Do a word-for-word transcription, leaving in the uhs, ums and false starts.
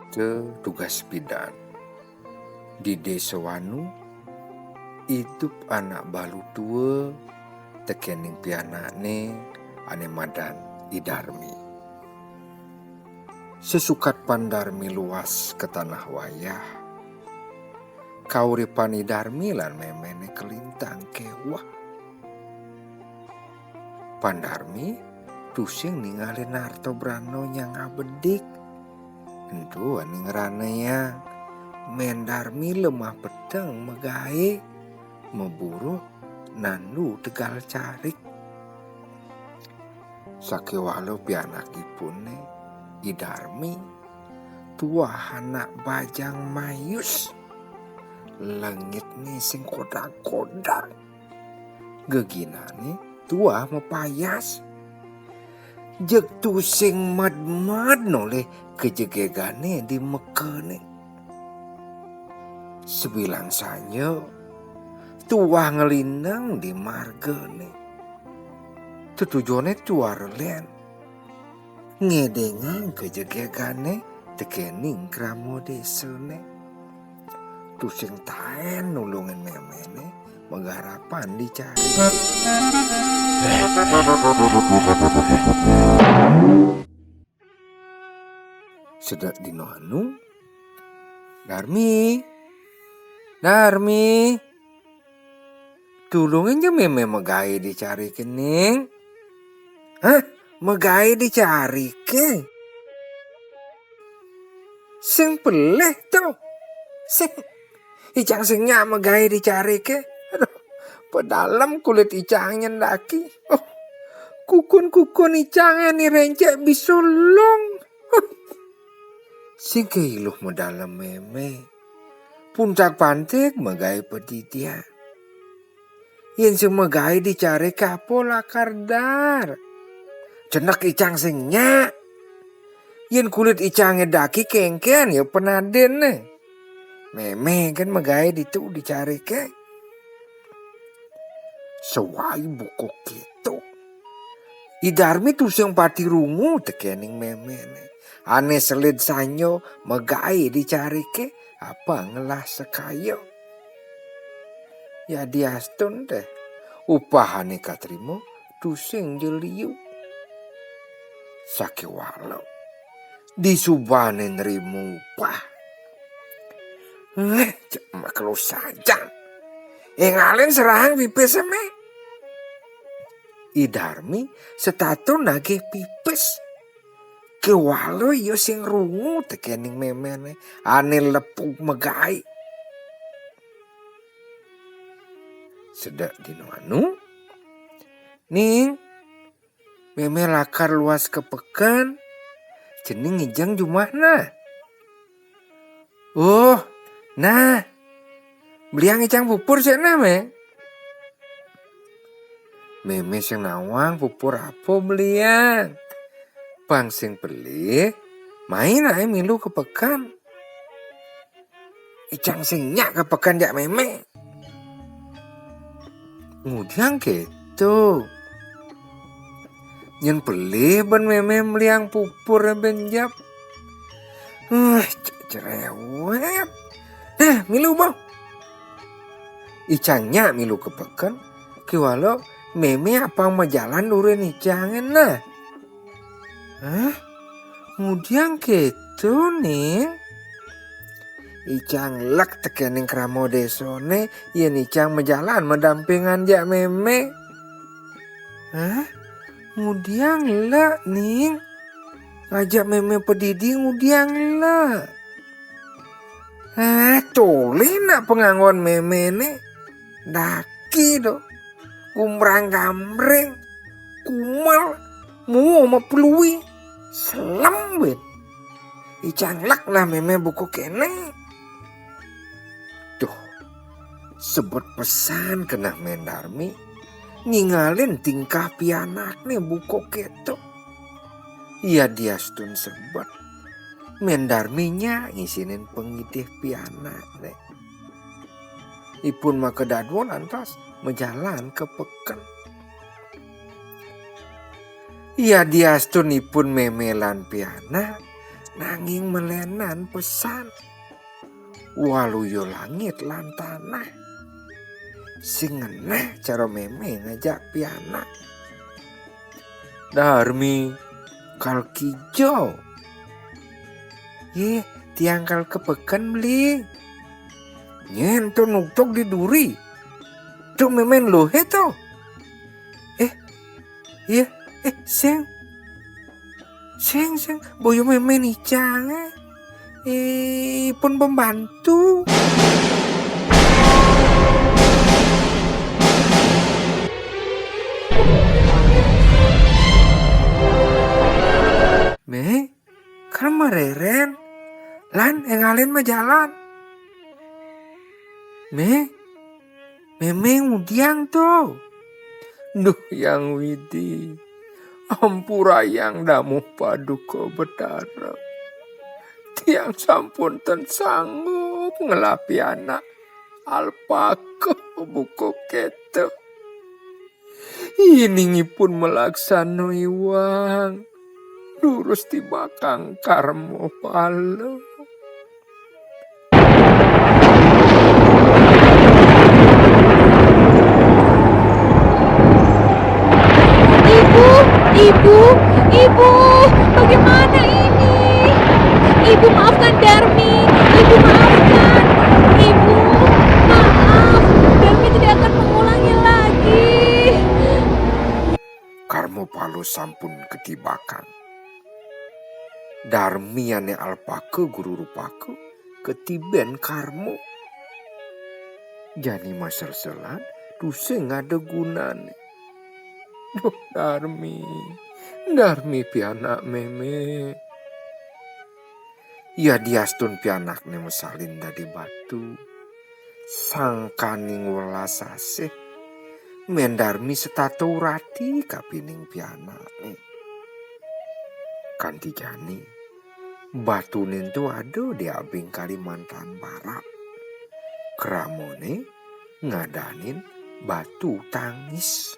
Te tugas pidan. Di désa anu, idup anak balu tua tekening pianakné ané madan I Darmi. Sesukat Pan Darmi luas ka tanah wayah, kauripan I Darmi lan méméné kalintang kéweh. Pan Darmi tusing ningalin arta brana nyang abedik. Ento ané ngranayang, Mén Darmi lemah peteng magaé, maburuh nandu tegal carik. Sakéwala pianakipuné, I Darmi, tuah anak bajang mayus. Lengitné sing kodag-kodag. Geginané tuah mapayas. Jeg tusing med-med nolih kajegegané di mekané. Sabilang sanja tuah nglintang di margané. Tetujoné tuah relén. Ngedéngang kajegegané tekening krama désané. Tusing taén nulungin méméné, magarapan di carik. Sedek dina anu, Darmi, Darmi, tulungin ja mémé magaé di cariké, Ning. Hah? Magaé di cariké? Sing pelih to. Sing, icang sing nyak magaé di cariké. Aduh, pedalem kulit icangé daki. Oh, kukun-kukun icangé ni rencek bisa long. Huh. Sing kailuh medalem mémé. Puntak-pantik magaé padidian. Yén sing magaé di cariké apa lakar dar. Cenek icang sing nyak. Yén kulit icangé daki kéngkén ya penadinné. Mémé kan magaé ditu di cariké. Sawai buka kéto. I Darmi tusing pati rungu tekening méméné. Ané selid sanja magaé di cariké, apa ngelah sakaya. Yadiastun téh, upahané katrima tusing ja liu. Sakéwala, disubané nrima upah. Eh, cek makelo sajan. Éngalin serahang pipisé, Mé. I Darmi setata nagih pipis. Kéwala ya sing rungu tekening méméné, ané lepug magaé. Sedek dina anu, Ning, mémé lakar luas ka peken, cening ngijeng jumahna. Oh, nah, beliang icang pupur sik nah, Mé. Mémé sing nawang pupur apa beliang. Pang sing pelih, mai aé milu ka peken. Icang sing nyak ka peken jak mémé. Ngudiang kéto. Nyén pelih bén mémé meliang pupur bén jep. Huh, cerewet. Nah, milu boh. Icang nyak milu ka peken, kéwala mémé apang majalan nurin icangé nah. Hah? Ngudiang kéto, Ning? Icang lek tekening krama désané, yén icang majalan madampingan jak mémé. Hah? Ngudiang lek, Ning? Ngajak mémé padidi ngudiang lek? Ah, tolih nak panganggon méméné. Daki do. Gumbrang-gambreng, kumal, mua mapelui, selem bén. Icang lek nah mémé buka kéné. Duh, sebet pesan keneh Mén Darmi, ningalin tingkah pianakné buka kéto. Yadiastun sebet, Mén Darmi nyak ngisinin pangidih pianakné. Ipun makadadua lantas majalan ka peken. Yadiastun ipun mémé lan pianak, nanging melenan pesan. Waluya langit lan tanah. Sing ngenah cara Mémé ngajak pianak. Darmi, kal kija? Yé, tiang kal ka peken beli. Nyén to nugtug di duri. To Mémé luhé to. Eh, iya, eh, sing. Sing, sing, boya Mémé nicang, eh. Eh, pun pembantu. Mé, kan mareren. Lan, énggalin majalan. Mé, Mémé ngudiang to. Duh Hyang Widhi, ampurayang damuh Paduka Betara. Tiang sampun ten sanggup ngelah pianak alpaka buka kéto. Iningipun malaksana iwang, durus tibakang karma pala. Ibu, ibu, ibu, bagaimana ini? Ibu maafkan Darmi, ibu maafkan. Ibu, maaf, Darmi tidak akan mengulangi lagi. Karma pala sampun katibakang. Darmi ané alpaka guru rupaka katibén karma. Jani maselselan tusing ada gunané. Duh Darmi, Darmi pianak Mémé. Yadiastun pianakné masalin dadi batu, sangkaning welas asih, mén Darmi setata urati kapining pianakné. Kanti jani, batuné ento ada di abing Kalimantan Barat. Kramané ngadanin batu tangis.